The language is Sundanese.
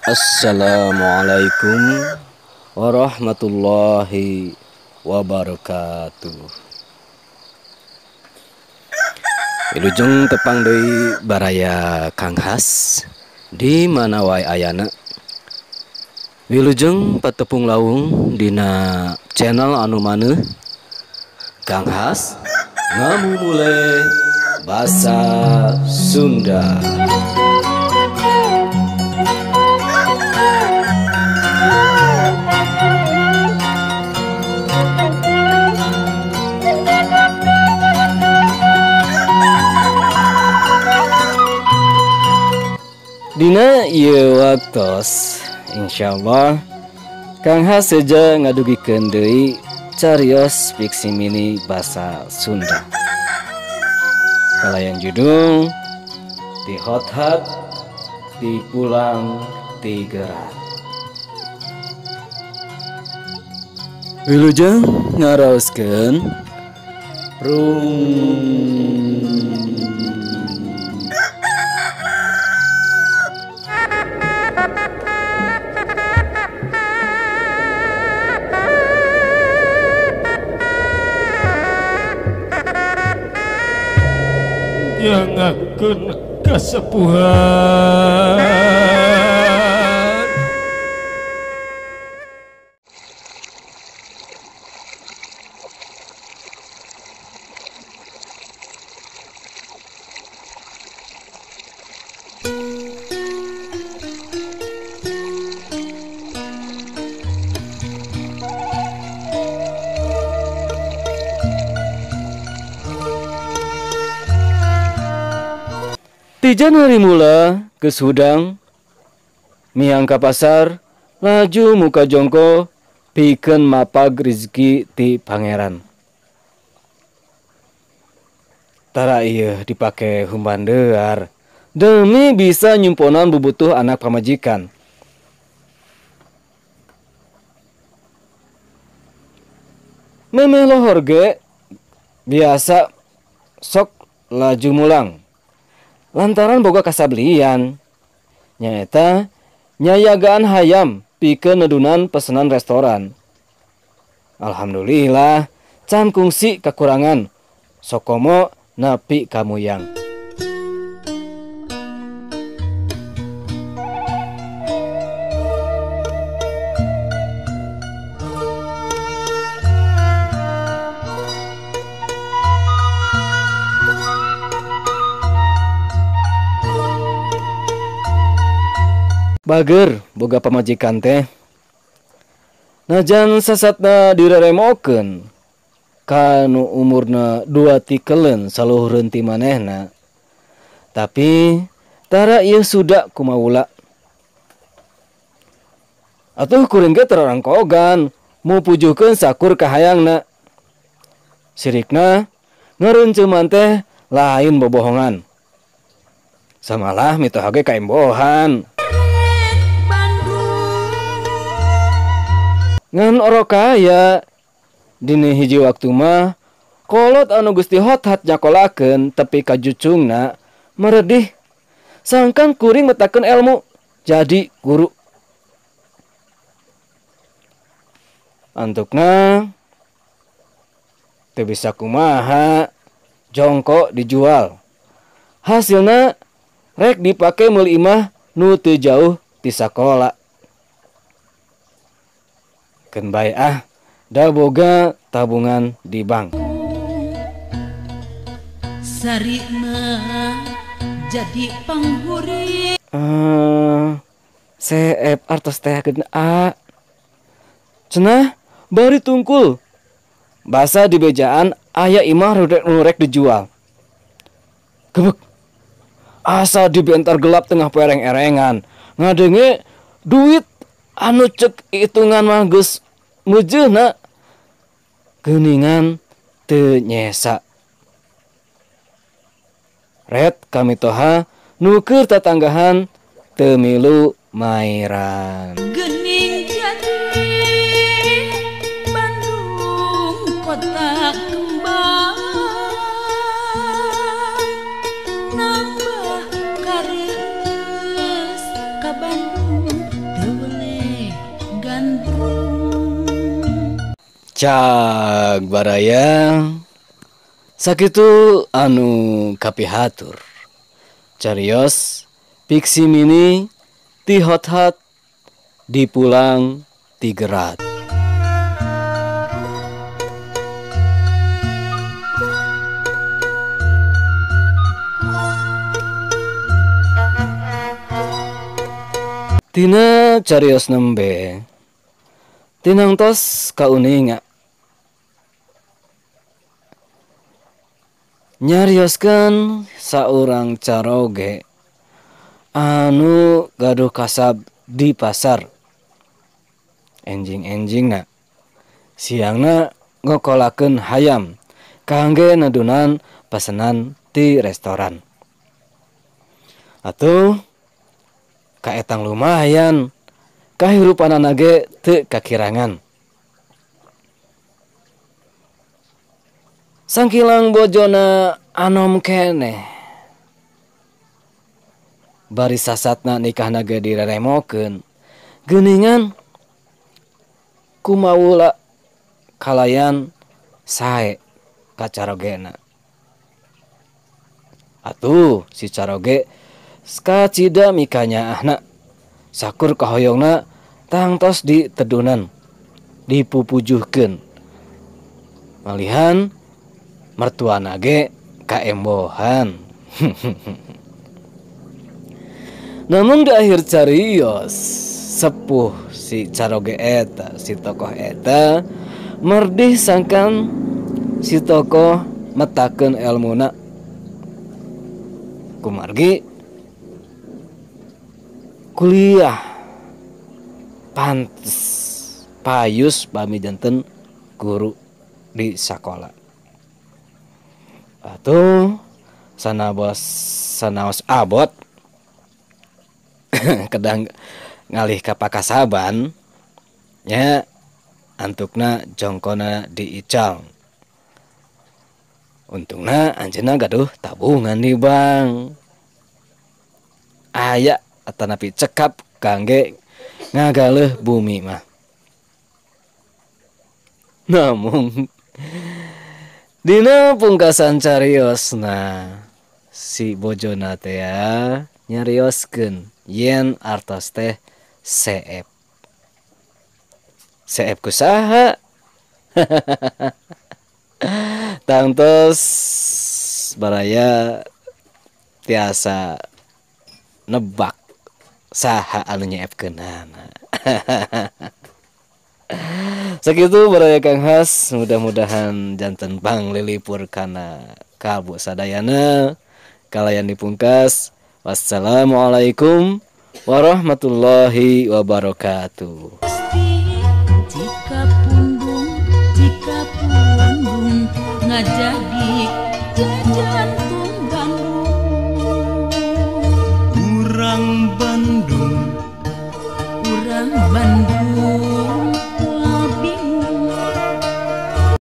Assalamualaikum warahmatullahi wabarakatuh. Wilujeng tepang deui baraya Kang Has di mana wae ayana. Wilujeng patepung lawung dina channel anu maneuh Kang Has ngamumule basa Sunda. Dina ieu waktos insyaallah Kang Has seja ngadugikeun deui carios fiksi mini basa Sunda. Kalayan judul Ti Hot-Hat Ti Pulang Ti Gerak. Wilujeng ngaraoskeun nyangakeun kasepuhan. Ti Januari mula geus hudang miang ka pasar laju muka jongko pikeun mapag rezeki ti pangeran. Tara ieu dipake humbandear demi bisa nyumponan bubutuh anak pamajikan. Memeh lohor ge biasa sok laju mulang lantaran boga kasablian nyaeta nyayagaan hayam pikeun nedunan pesenan restoran. Alhamdulillah can kungsi kekurangan sokomo nepi kamuyang. Bager boga pamajikan teh najan sasatna direremokeun kanu umurna 2 tikelen saluhureun ti manehna, tapi tara ieu suda kumaula. Atuh kuring ge terorangkogan mupujuhkeun sakur kahayangna. Sirikna ngereunceman teh lain bobohongan, samalah mitoha ge kaembohan. Ngan orok kaya dini hiji waktu mah kolot anu Gusti Hot-Hat nyakolakeun tepi ka jucungna meredih sangkan kuring metakeun ilmu jadi guru. Antukna teu bisa kumaha jongko dijual, hasilna rek dipake meuli imah nu teu jauh ti sakola. Keun bae ah, da boga tabungan di bank. Sarina jadi panghuri. CF artos teh keun A. Cenah bari tungkul. Basa di bejaan aya imah rek dijual. Gebek. Asa dibentar gelap tengah pereng-erengan. Ngadenge duit anu cek hitungan mah geus meujeuna geuningan teu nyesa. Ret kami toha nu keur tatanggahan teu milu mairan. Geuning jadi Bandung kota kembang nambah kareus ka Bandung. Cag baraya sakitu anu kapihatur. Carios Piksi Mini ti hot-hot dipulang tigerat. Tina carios nembe tinangtos kauninga nyarioskeun saurang caroge anu gaduh kasab di pasar. Enjing-enjingna siangna ngokolakeun hayam kangge nedunan pesenan ti restoran. Atuh kaetang lumayan kahirupanana ge teu kakirangan. Sangkilang bojona anom keneh bari sasatna nikahna ge direremokeun geuningan kumawula kalayan sae ka carogena. Atuh si caroge kacida mikanyaahna sakur kahoyongna tangtos ditedunan dipupujuhkeun malihan mertuana ge kaembohan. Namun di akhir carios sepuh si caroge eta, si tokoh eta merdih sangkan si tokoh metakeun elmuna kumargi kuliah pantes payus pami janten guru di sakola. Atuh sanabos sanaos abot kedang ngalih ka pakasaban nya antukna jongkona diical. Untungna anjeunna gaduh tabungan di bank. Aya atanapi cekap kangge ngagaleuh bumi mah. Namun dina pungkasan cariosna si bojona teh nyarioskeun yen artos teh seep. Seep ku saha? Tangtos baraya tiasa nebak saha anu nyeepkeunana. Sakitu baraya Kang Has, mudah-mudahan janten panglilipur kana kalbu sadayana. Kalayan dipungkas. Wassalamualaikum warahmatullahi wabarakatuh. Jika pundung ngajadi jajan.